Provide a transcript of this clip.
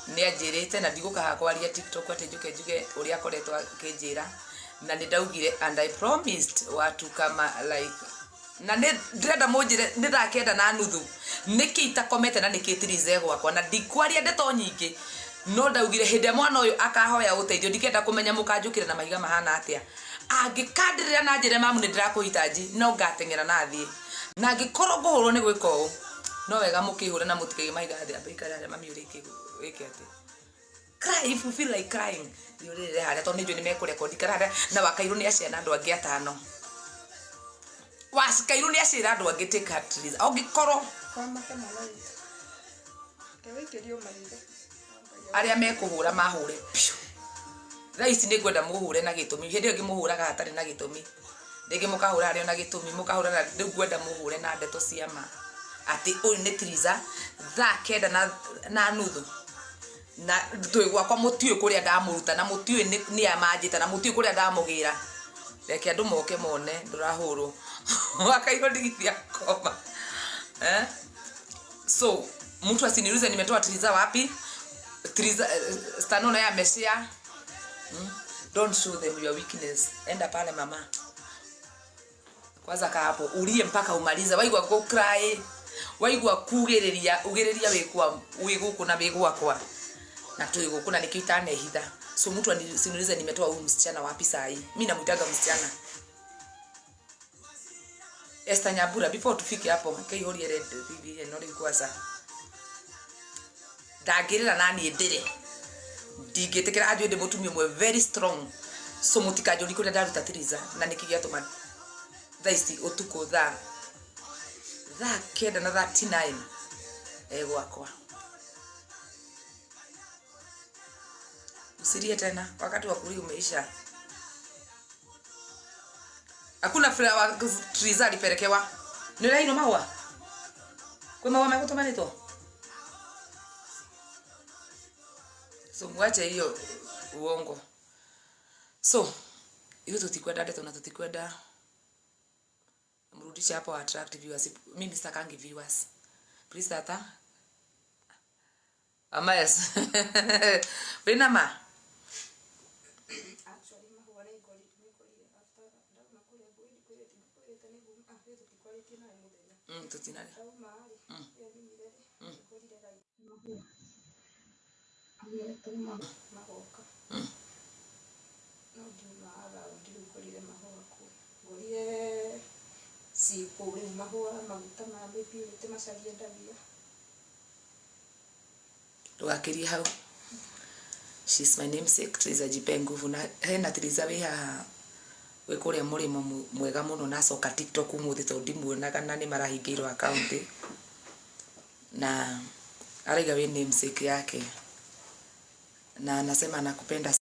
Nĩ anjĩrĩte na ndigũka haha kwaria TikTok atĩ njũke njuge ũrĩa akoretwo akĩnjĩra na nĩ ndaugire and I promised watu kama like na nĩ ndĩrenda mũnjĩre nĩ thaa kenda na nuthu nĩkĩ itakomete na nĩkĩ tirize gwakwa na ndikwaria ndeto nyingĩ no ndaugire hĩndĩ ĩrĩa mwana ũyũ akahoya ũteithio ndikenda kũmenya mũkanjũkĩra na mahiga mahana atĩa angĩkandĩrĩra na njĩre mamu nĩ ndĩrakũhitaji no ngateng'era na thiĩ na angĩkorwo ngũhũrwo nĩ gwĩka ũũ no wega mũkĩhũre na mũtikaige mahiga thĩ amba ikare harĩa mami ũrĩkie wĩke atĩ cry if you feel like crying thiĩ ũrĩrĩre harĩa tondũ nĩnjũĩ nĩ mekũrekondi ikara harĩa na wakairũ nĩ aciana andũ angĩ atano wakairũ nĩ acĩra andũ angĩ take heart Teresa ũngĩkorwo Kwamake mwana witũ. Reke wĩikĩrio mahiga. Arĩa mekũhũra mahũre piũ. Thaa ici nĩ ngwenda mũhũre na gĩtũmi. Hĩndĩ ĩyo ĩngĩ mũhũraga hatarĩ na gĩtũmi. Rĩngĩ mũkahũra harĩ o na gĩtũmi, mũkahũra na rĩu ngwenda mũhũre na ndeto cia ma. Atĩ ũyũ nĩ Triza, thaa kenda na, na nuthu. Na twĩ gwakwa mũtiũĩ kũrĩa ndamũruta na mũtiũĩ nĩ a manjĩta na mũtiũĩ kũrĩa ndamũgĩra. Reke andũ moke mone ndũrahũrwo. Wakairwo ndigithia koma. Eh? So, mtu asiniulize nimetoa Triza wapi. Triza, Stano naye ameshare. Don't show them your weakness. Enda pale mama. Kwanza kaa hapo ulie mpaka umalize. Waigua ku cry. Waigua kugiriria, ugiriria wikwa wi guku na wi gwakwa. Na twi guku na nikio itanehitha. So mtu asiniulize nimetoa huyu msichana wapi saa hii. Mimi namuitaga msichana. Esther Nyambura before tufike hapo keihorie red TV ĩno rĩu kwanza ndangĩrĩra na niĩ ndĩre ndingĩtĩkĩra anjũĩ ndĩ mũtumia ũmwe very strong so mũtikanjũrie kũrĩa ndaruta Theresa na nĩkĩ gĩatũma thaa ici ũtukũ thaa thaa kenda na 39 e gwakwa usilie tena wakati wa kulia umeisha Hakuna flower Triza alipelekewa. Nĩ ũraheirwo mahũa? Kwĩ mahũa megũtũmanĩtwo? So mwache hiyo uongo. So ithuĩ tũtikwenda ndeto na tũtikwenda mrudishe hapo attract viewers. Mimi sitakangi viewers. Please tata. Amayas. Wĩna ma? Actually mahũa nĩ ngorire after ndauma kũrĩa ngwĩrĩte ngũkwĩrĩte nĩ nguma ah ithuĩ tũtikwarĩtie nawe mũthenya. Tũtinarĩ. Ndauma rĩ, rĩrĩa nyumire rĩ, nĩngorire raini. Mahũa. Augĩte magoka. No ngiuma around rĩu ngorire mahũa kũu. Ngorire ciĩ kũu rĩu mahũa maguta maya ma Purity Macharia endagia. Ndũgakĩrie hau. She's my namesake, Triza jipe nguvu. Na hena Triza wĩ haha wĩ kũrĩa mũrĩmo mwega mũno na acoka TikTok ũmũthĩ tondũ ndimuonaga na nĩ marahingĩirwo account. Na araiga wĩ namesake yake. Na anasema anakupenda.